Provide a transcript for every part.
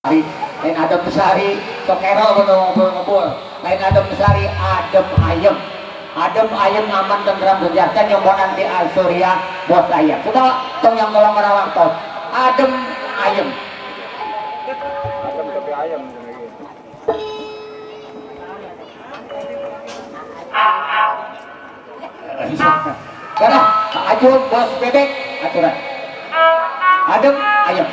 Lain adem sari sokero ngumpul-ngumpul, lain adem sari adem ayem, adem ayem aman tenteram sejahtera nyombo nanti Al-Surya bos ayam. Sudah tong yang ngolong rawang tos adem ayem. Adem tapi ayam. Karena Ajun bos bebek aturan adem ayem.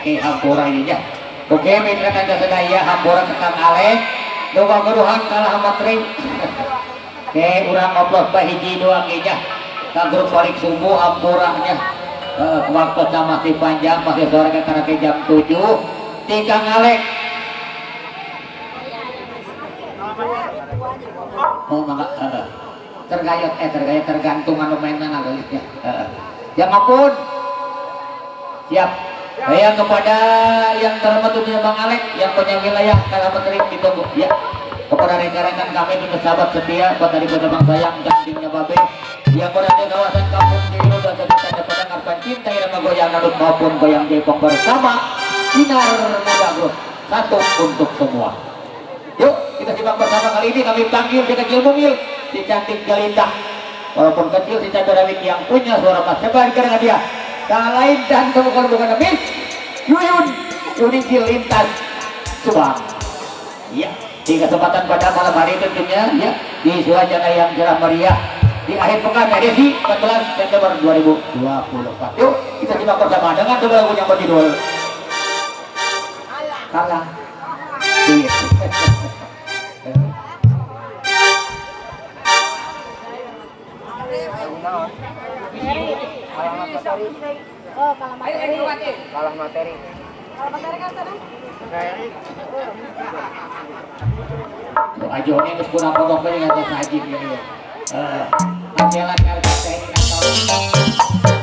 Oke hampura ieu nya. Oke mitra kanca sadaya hampura ke Kang Alek. Loba geruhan kalah materi. Oke urang ngobrol bae hiji dua ge nya. Ka grup balik subuh hampura nya. Waktu masih panjang, masih sore ke karena jam 7 di Kang Alek. Oh mangga tergayot tergayot tergantung anu mainan gelisnya. Yang ampun. Siap. Yang kepada yang terhormat tentunya Bang Alek yang punya wilayah Kalamateri ditunggu ya. Kepada rekan-rekan kami tentu sahabat setia buat dari kota Bang Sayang gandingnya Babe yang berada di kawasan Kampung Cilu dan sekitarnya pendengar cinta irama goyang dangdut maupun goyang jaipong bersama Sinar Muda Group, satu untuk semua. Yuk kita simak bersama kali ini kami panggil si kecil mungil, si cantik jelita. Walaupun kecil si cabai rawit yang punya suara mas coba dengan dia. Tak lain dan bukan bukan Miss Yuyun Yunisi Lintas Subang. Ya, di kesempatan pada malam hari tentunya ya di suasana yang cerah meriah di akhir pekan edisi 14 September 2024. Yuk kita simak bersama dengan sebuah lagu yang berjudul Kalah Duit. Kalah materi. Kalah materi kan sana? Ajo ini geus kurang kodok bae ngata sajin ieu. Heeh. Ajelan RKT ini.